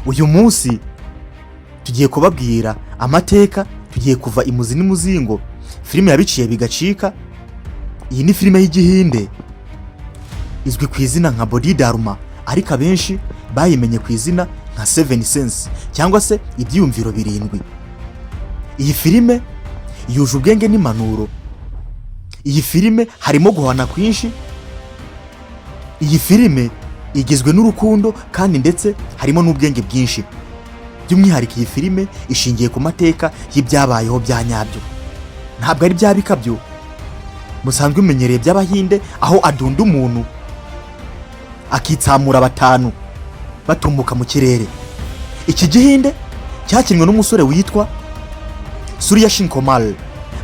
Uyu munsi tugiye kubabwira amateka, tugiye kuva imuzi n'umuzingo filime yabiciye bigacika. Iyi ni filime y'igihinde izwi ku izina nka Bodhidharma, ariko abenshi bayimenye ku izina nka Seven Sense cyangwa se ibyiyumviro birindwi. Iyi filime yuje ubwenge n'impanuro. Iyi filime harimo guhana kwinshi. Iyi filime igizwe n'urukundo kandi ndetse harimo n'ubwenge bwinshi. By'umwihariko, iyi filime ishingiye ku mateka y'ibyabayeho bya nyabyo, ntabwo ari bya bikabyo musanzwe mumenyereye by'abahinde, aho adunda umuntu akitsamura batanu batumbuka mu kirere. Iki gihinde cyakinwe n'umusore witwa Surya Kumar.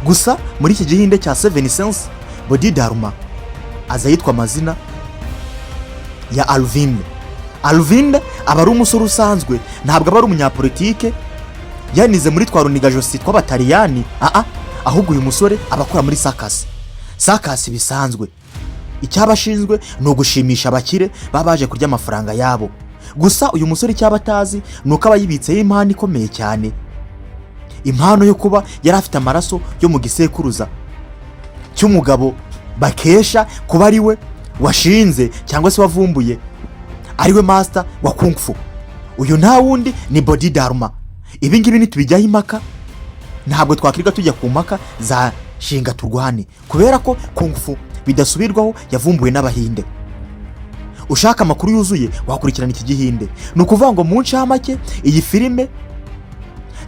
Gusa muri iki gihinde cya Seven Sense, Bodhidharma aza yitwa amazina ya Alvin. Alvin aba ari umusore usanzwe, ntabwo aba ari umunyapolitike yanize muri twa runigajosi tw'abataliyani, aa, ahubwo uyu musore aba akora muri circus, circus bisanzwe. Icyaba ashinzwe ni ugushimisha abakire baba baje kurya amafaranga yabo. Gusa uyu musore icyaba atazi ni uko aba yibitseho impano ikomeye cyane, impano yo kuba yari afite amaraso yo mu gisekuruza cy'umugabo bakesha kuba ari we washinze cyangwa se wavumbuye, ari we master wa kung fu. Uyu nta wundi ni Bodhidharma. Ibi ngibi ntitubijyaho impaka, ntabwo twakwirirwa tujya ku mpaka za shinga turwane, kubera ko kung fu bidasubirwaho yavumbuwe n'abahinde. Ushaka amakuru yuzuye wakurikirana iki gihinde. Ni ukuvuga ngo mu ncamake, iyi filime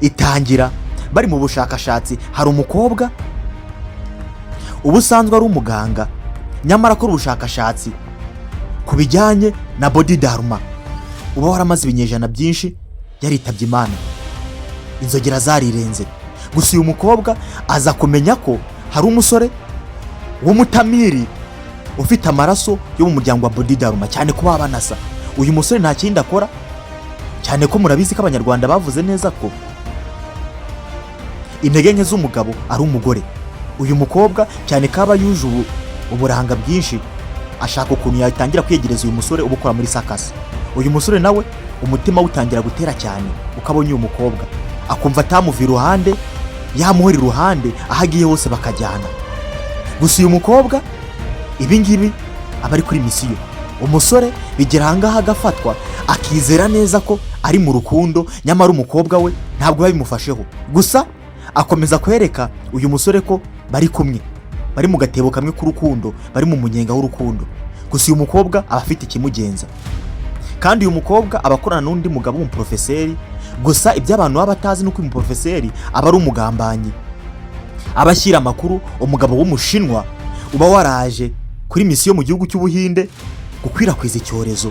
itangira bari mu bushakashatsi. Hari umukobwa uba usanzwe ari umuganga, nyamara akora ubushakashatsi ku bijyanye na Bodhidharma uba waramaze ibinyejana byinshi yaritabye Imana, inzogera zarirenze. Gusa uyu mukobwa aza kumenya ko hari umusore w'umutamiri ufite amaraso yo mu muryango wa Bodhidharma, cyane ko baba banasa. Uyu musore nta kindi akora, cyane ko murabizi ko abanyarwanda bavuze neza ko intege nke z'umugabo ari umugore. Uyu mukobwa, cyane ko aba yuje uburanga bwinshi, ashaka ukuntu yatangira kwiyegereza uyu musore uba ukora muri circus. Uyu musore nawe umutima we utangira gutera cyane uko abonye uyu mukobwa, akumva atamuva iruhande, yamuhora iruhande aho agiye hose bakajyana. Gusa uyu mukobwa ibi ngibi aba ari kuri mission. Umusore bigera ahangaha agafatwa, akizera neza ko ari mu rukundo, nyamara umukobwa we ntabwo biba bimufasheho. Gusa akomeza kwereka uyu musore ko bari kumwe, bari mu gatebo kamwe k'urukundo, bari mu munyenga w'urukundo. Gusa uyu mukobwa aba afite ikimugenza, kandi uyu mukobwa aba akorana n'undi mugabo w'umuporofeseri. Gusa ibyo abantu baba batazi ni uko uyu muporofeseri aba ari umugambanyi, aba ashyira amakuru umugabo w'umushinwa uba waraje kuri mission mu gihugu cy'ubuhinde gukwirakwiza icyorezo,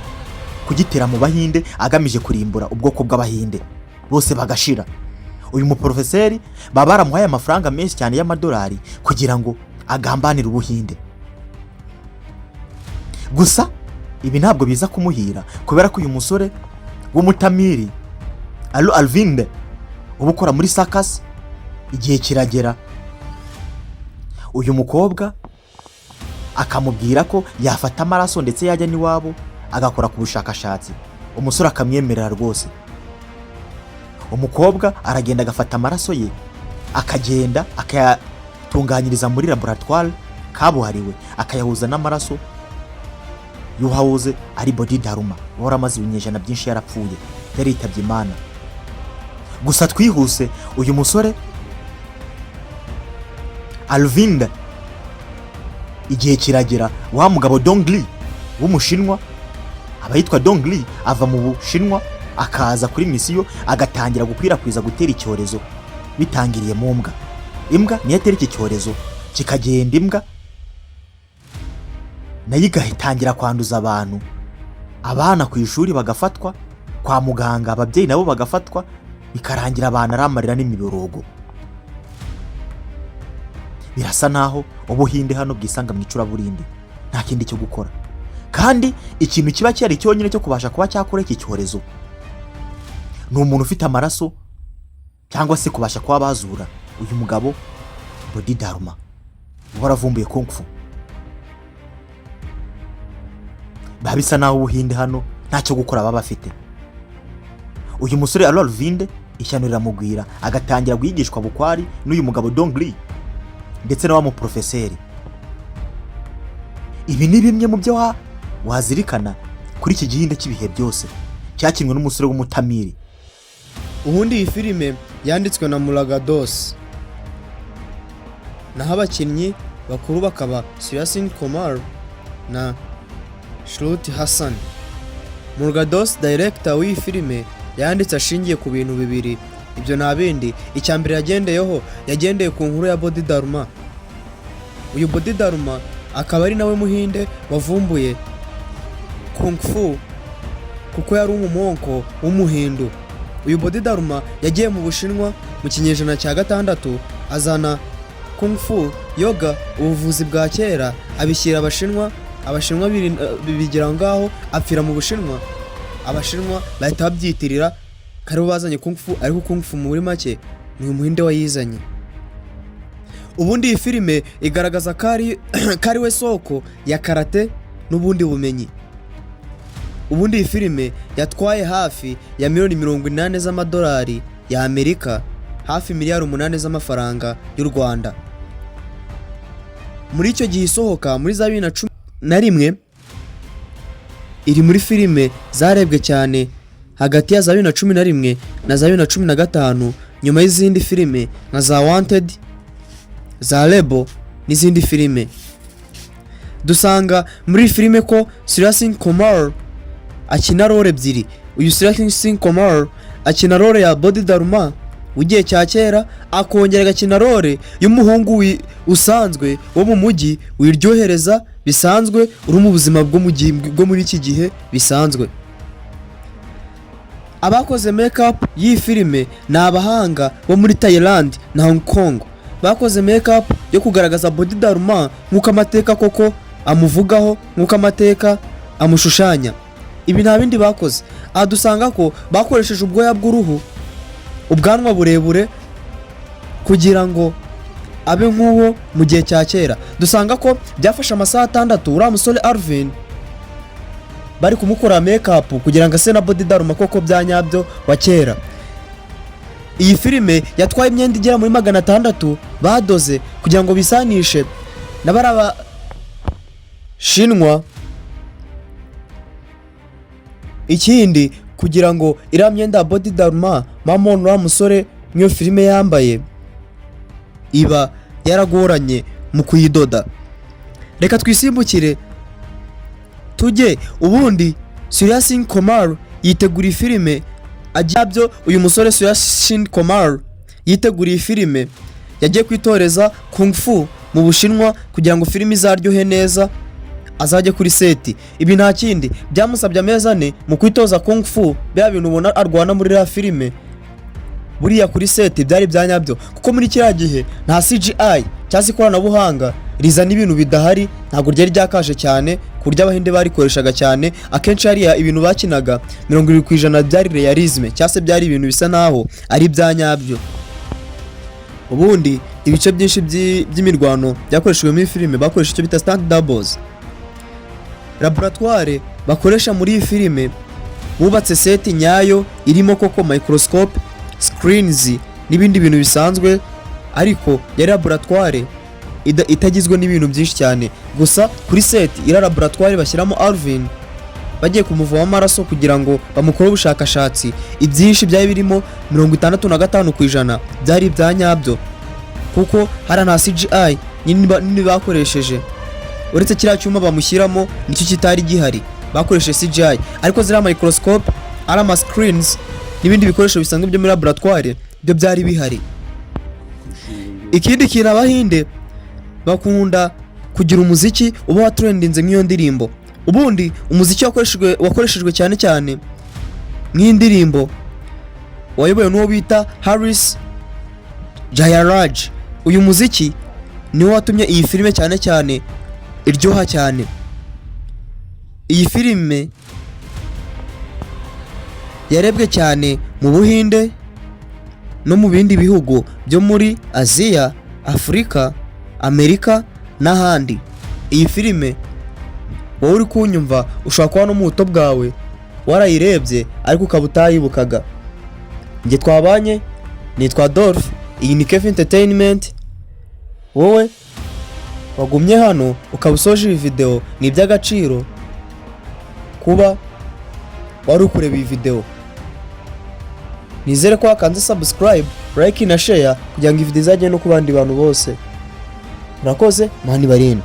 kugitera mu bahinde, agamije kurimbura ubwoko bw'abahinde bose bagashira. Uyu muporofeseri baba baramuhaye amafaranga menshi cyane y'amadolari kugira ngo agambanire ubuhinde. Gusa ibi ntabwo biza kumuhira, kubera ko uyu musore w'umutamiri Alu Alvinde uba ukora muri circus, igihe kiragera uyu mukobwa akamubwira ko yafata amaraso ndetse yajya n'iwabo agakora ku bushakashatsi. Umusore akamwemerera rwose. Umukobwa aragenda agafata amaraso ye, akagenda akayatunganyiriza muri laboratoire kabuhariwe, akayahuza n'amaraso y'uwahoze ari Bodhidharma wari amaze ibinyejana byinshi yarapfuye, yaritabye Imana. Gusa twihuse, uyu musore Alvinda, igihe kiragera wa mugabo Dongli w'umushinwa, aba yitwa Dongli, ava mu Bushinwa akaza kuri mission, agatangira gukwirakwiza, gutera icyorezo bitangiriye mu mbwa. Imbwa niyo atera iki cyorezo, kikagenda, imbwa nayo igatangira kwanduza abantu, abana ku ishuri bagafatwa, kwa muganga ababyeyi nabo bagafatwa, bikarangira abantu ari amarira n'imiborogo. Birasa naho ubuhinde hano bwisanga mu icuraburindi, nta kindi cyo gukora, kandi ikintu kiba cyari cyonyine cyo kubasha kuba cyakora iki cyorezo ni umuntu ufite amaraso cyangwa se kubasha kuba bazura uyu mugabo Bodhidharma uba waravumbuye kung fu. Biba bisa naho ubuhinde hano ntacyo gukora baba bafite. Uyu musore Allu Arvind ishyano riramugwira, agatangira guhigishwa bukwari n'uyu mugabo Dongri ndetse na wa muporofeseri. Ibi ni bimwe mu byo wazirikana kuri iki gihinde cy'ibihe byose cyakinwe n'umusore w'Umutamiri. Ubundi iyi filime yanditswe na Murugadoss, naho abakinnyi bakuru bakaba Surya Sin Kumar na Shruti Haasan. Murugadoss, director w'iyi filime, yanditse ashingiye ku bintu bibiri. Ibyo nta bindi, icya mbere yagendeyeho, yagendeye ku nkuru ya Bodhidharma. Uyu Bodhidharma akaba ari nawe Muhinde wavumbuye Kung Fu, kuko yari umumonko w'Umuhindu. Uyu Bodhidharma yagiye mu Bushinwa mu kinyejana cya gatandatu, azana Kung Fu, yoga, ubuvuzi bwa kera, abishyira Abashinwa. Abashinwa bigira aho ngaho, apfira mu Bushinwa. Abashinwa bahita babyitirira ko aribo bazanye Kung Fu, ariko Kung Fu muri make ni Umuhinde wayizanye. Ubundi iyi filime igaragaza ko ari we soko ya karate n'ubundi bumenyi. Ubundi iyi filime yatwaye hafi ya miliyoni 80 z'amadolari ya Amerika, hafi miliyari 8 z'amafaranga y'u Rwanda. Muri icyo gihe isohoka muri za 2011, iri muri filime zarebwe cyane hagati ya za 2011 na za 2015, nyuma y'izindi filime nka za Wanted, za Rebel n'izindi filime. Dusanga muri iyi filime ko Surya Singh Kumar akina role ebyiri. Uyu Surya Singh Kumar akina role ya Bodhidharma w'igihe cya kera, akongera agakina role y'umuhungu usanzwe wo mu mujyi, wiryohereza bisanzwe, uri mu buzima bwo muri iki gihe bisanzwe. Abakoze make-up y'iyi filime ni abahanga bo muri Thailand na Hong Kong. Bakoze make-up yo kugaragaza Bodhidharma nk'uko amateka koko amuvugaho, nk'uko amateka amushushanya. Ibi nta bindi bakoze, aha dusanga ko bakoresheje ubwoya bw'uruhu, ubwanwa burebure, kugira ngo abe nk'uwo mu gihe cya kera. Dusanga ko byafashe amasaha 6 uriya musore Arvind bari kumukora make-up kugira ngo ase na Bodhidharma koko bya nyabyo wa kera. Iyi filime yatwaye imyenda igera muri 600 badoze kugira ngo bisanishe na bariya Bashinwa. Ikindi, kugira ngo iriya myenda ya Bodhidharma mamon uriya musore nk'iyo filime yambaye iba yaragoranye mu kuyidoda. Reka twisimbukire tujye. Ubundi Surya Singh Kumar yitegura filime ajyabyo. Uyu musore Surya Singh Kumar yiteguriye filime, yagiye kwitoreza Kung Fu mu Bushinwa kugira ngo filime izaryohe neza azajye kuri set. Ibi nta kindi, byamusabye amezi 4 mu kwitoza Kung Fu. Bya bintu ubona arwana muri iriya filime, buriya kuri set byari bya nyabyo, kuko muri kiriya gihe nta CGI cyangwa se ikoranabuhanga rizana ibintu bidahari ntabwo ryari ryakaje cyane ku buryo Abahinde barikoreshaga cyane. Akenshi hariya ibintu bakinaga, 70% byari realisme, cyangwa se byari ibintu bisa naho ari ibya nyabyo. Ubundi ibice byinshi by'imirwano byakoreshejwe muri filime bakoresha icyo bita stunt doubles. Laboratoire bakoresha muri iyi filime, bubatse set nyayo irimo koko microscope, screens n'ibindi bintu bisanzwe, ariko yari laboratoire itagizwe n'ibintu byinshi cyane. Gusa kuri set iriya laboratoire bashyiramo Arvind bagiye kumuvoma amaraso kugira ngo bamukore ubushakashatsi, ibyinshi byari birimo, 65% byari ibya nyabyo, kuko hariya nta CGI nini bakoresheje, uretse kiriya cyuma bamushyiramo nicyo kitari gihari, bakoresheje CGI. Ariko ziriya microscope, ari ama screens n'ibindi bikoresho bisanzwe byo muri laboratoire, byo byari bihari. Ikindi kintu, Abahinde bakunda kugira umuziki uba watrendinze nk'iyo ndirimbo. Ubundi umuziki wakoreshejwe cyane cyane nk'iyi ndirimbo wayobowe n'uwo bita Harris Jayaraj. Uyu muziki niwo watumye iyi filime cyane cyane iryoha cyane. Iyi filime yarebwe cyane mu Buhinde no mu bindi bihugu byo muri Aziya, Afurika, Amerika n'ahandi. Iyi filime wowe uri kunyumva ushobora kuba no mu buto bwawe warayirebye, ariko ukaba utayibukaga. Njye twabanye nitwa Adolphe, iyi ni Kev Entertainment. Wowe wagumye hano ukaba usoje iyi video, ni iby'agaciro kuba wari kureba iyi video. Nizere ko wakanze subscribe, like na share kugira ngo iyi video izajye no ku bandi bantu bose. Murakoze, Imana ibarinde.